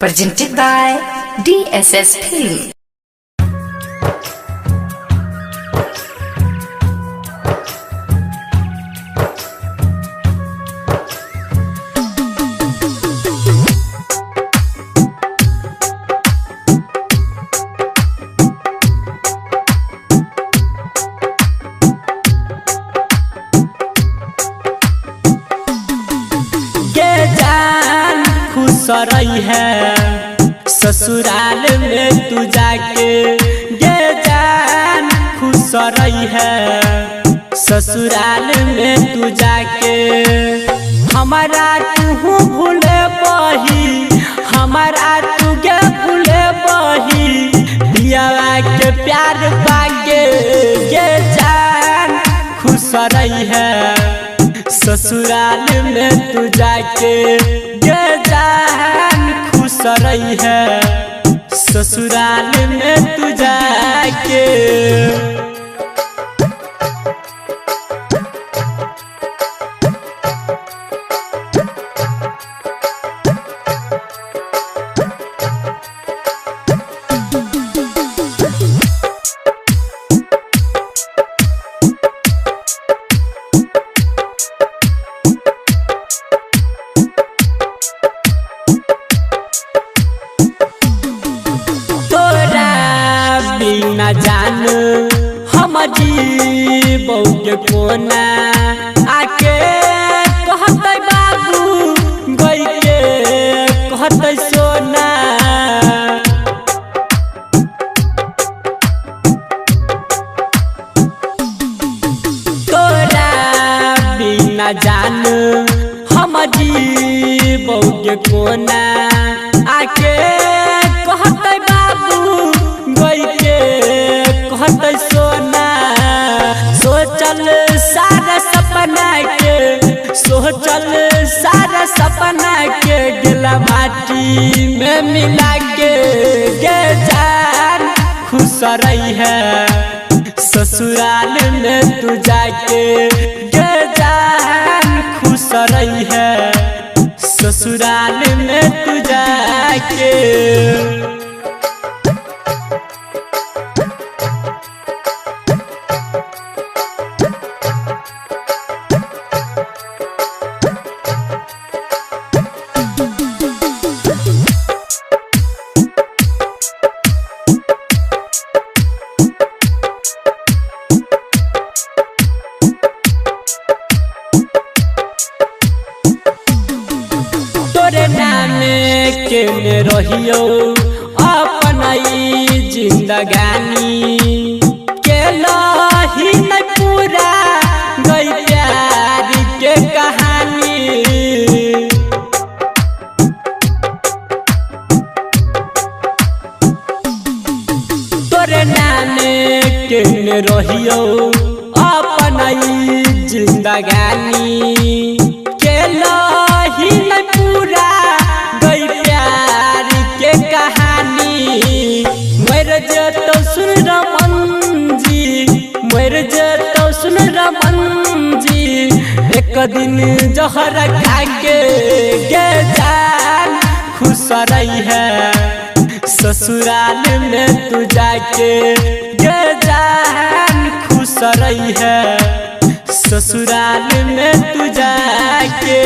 Presented by DSS Film. के जान खुश रही है ससुराल में तू जाके, गे जान खुश रही है ससुराल में तू जाके। हमारा तू भूले बही, हमारा तू गे भूले बही, पियावा के प्यार पाके, गे जान खुश रही है ससुराल में तू जाके, गे जान खुश रही है ससुराल में तू जाके। तोरा बिना जान हम जीबौ के कोना, आके कहतै बाबू गई के कहतै सोना। तोरा बिना जान हम जीबौ के कोना, आके कहतै बाबू गई के कहतै सोना। सोचल सारा सपना के, सोचल सारा सपना के गेला माटी में मिला के, गे जान खुश रही है ससुराल में तू जाके, गे जान खुश रही है ससुराल में तू जाके। तोरे नामे केने रहियो अपन जिंदगानी, के लही नहीं पूरा गई प्यार के कहानी। तोरे नामे केने रहियो अपन जिंदगानी, के लही नहीं पूरा गई प्यार के कहानी। मर जतौ सुन रमन जी, मर जतौ सुन रमन जी, एक दिन जहर खाके, गे जान खुश रही है ससुराल में तू जाके, गे जान खुश रही है ससुराल में तू जाके।